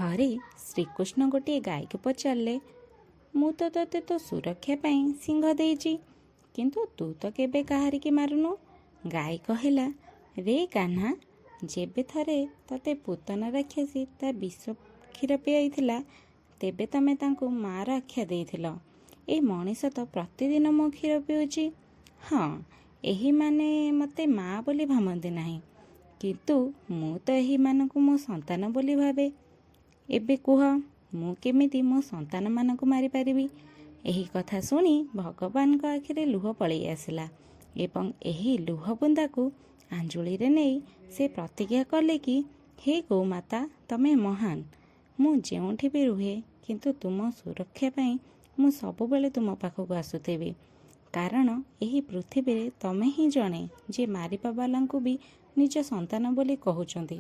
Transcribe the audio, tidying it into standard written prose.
ଥରେ ଶ୍ରୀକୃଷ୍ଣ ଗୋଟିଏ ଗାଈକୁ ପଚାରିଲେ, ମୁଁ ତ ତୋତେ ତୋ ସୁରକ୍ଷା ପାଇଁ ସିଂହ ଦେଇଛି, କିନ୍ତୁ ତୁ ତ କେବେ କାହାରିକି ମାରୁନୁ। ଗାଈ କହିଲା, ରେ କାହ୍ନା, ଯେବେ ଥରେ ତୋତେ ପୂତନା ରାକ୍ଷସୀ ତା ବିଷ କ୍ଷୀର ପିଆଇଥିଲା, ତେବେ ତମେ ତାଙ୍କୁ ମାଆର ଆଖ୍ୟା ଦେଇଥିଲ। ଏ ମଣିଷ ତ ପ୍ରତିଦିନ ମୋ କ୍ଷୀର ପିଉଛି। ହଁ, ଏହିମାନେ ମୋତେ ମାଆ ବୋଲି ଭାବନ୍ତି ନାହିଁ, କିନ୍ତୁ ମୁଁ ତ ଏହିମାନଙ୍କୁ ମୋ ସନ୍ତାନ ବୋଲି ଭାବେ। ଏବେ କୁହ, ମୁଁ କେମିତି ମୋ ସନ୍ତାନମାନଙ୍କୁ ମାରିପାରିବି? ଏହି କଥା ଶୁଣି ଭଗବାନଙ୍କ ଆଖିରେ ଲୁହ ପଳେଇ ଆସିଲା ଏବଂ ଏହି ଲୁହ ବୁନ୍ଦାକୁ ଆଞ୍ଜୁଳିରେ ନେଇ ସେ ପ୍ରତିଜ୍ଞା କଲେ କି, ହେ ଗୋମାତା, ତମେ ମହାନ। ମୁଁ ଯେଉଁଠି ବି ରୁହେ, କିନ୍ତୁ ତୁମ ସୁରକ୍ଷା ପାଇଁ ମୁଁ ସବୁବେଳେ ତୁମ ପାଖକୁ ଆସୁଥିବି, କାରଣ ଏହି ପୃଥିବୀରେ ତମେ ହିଁ ଜଣେ ଯିଏ ମାରିବା ବାଲାଙ୍କୁ ବି ନିଜ ସନ୍ତାନ ବୋଲି କହୁଛନ୍ତି।